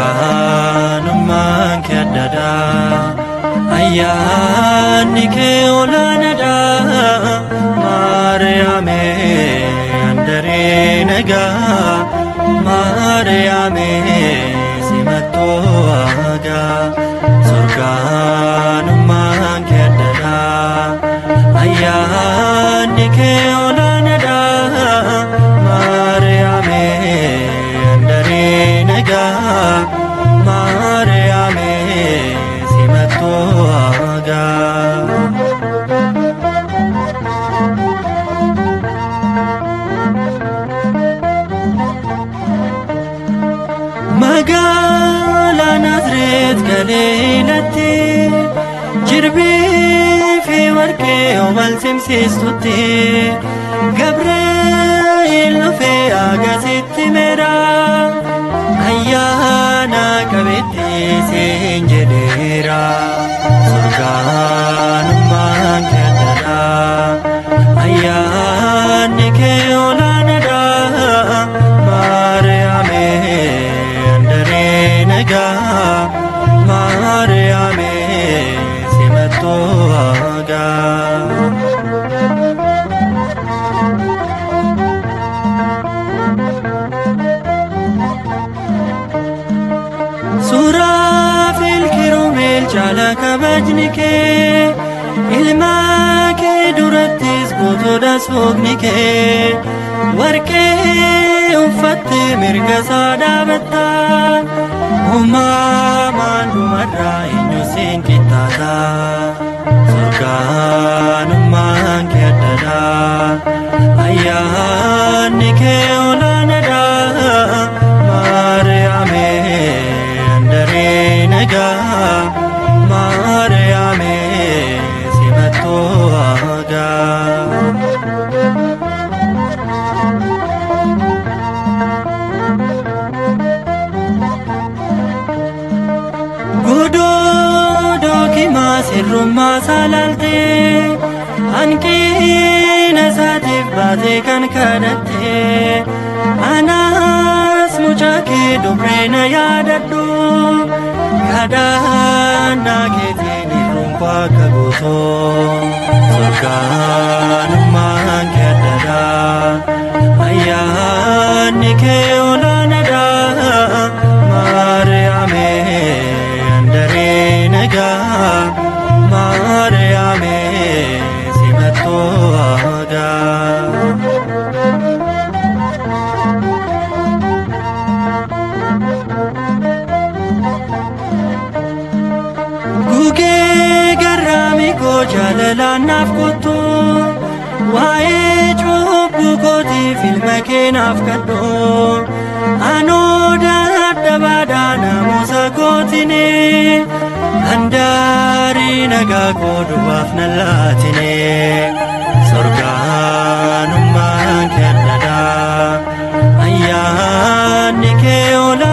Sorgaanummaan kee addadha. Ayyaanni kee olaanaadha. Maariyaamee andaree nagaa. Maariyaamee simattoo waagaa. Sorgaanummaan kee addadha. Ayyaanni kee olaanaadha. Maariyaamee andaree nagaa. Maariyaamee simattoo waagaa. Magaalaa Naazreet Galiilatti jirbii fi warqee wal simsiistutti Gabri'eel dhufee agasitti meera ayyaana qabeetti siin jedheera. Sorgaanummaan kee addadha. Ayyaanni kee olaanaadha. Maariyaamee andaree nagaa. Maariyaamee simattoo waagaa. Suuraafel kiruubeel caala kabajni kee ilma kee durattis guutuudha suuqni kee warqee uffattee mirga isaa dhaabatta uumamaan dhumarraa eenyu siin qixxaata. Sorgaanummaan kee addadha. Ayyaanni kee olaanaadha. Maariyaamee andaree nagaa. Maariyaamee simattoo waagaa. Godoo kimaa sirrummaa saalaaltee hanqina isaatiif baatee kan kadhatte anaas mucaa kee dubree na yaadadhu kadhannaa keetiin irruun koo akka guutuu. Sorgaanummaan kee addadha. Ayyaanni kee olaanaadha. Maariyaamee andaree nagaa. Maariyaamee simattoo waagaa. Gugee garraamii koo jaalalaan naaf kottu waa'ee cubbuu kootiif ilma kee naaf kadhu anoo dadhabaadhaa naamusa kootini handaarii nagaa koo duwwaaf nan laatine. Sorgaanummaan kee addadha. Ayyaanni kee olaanaadha.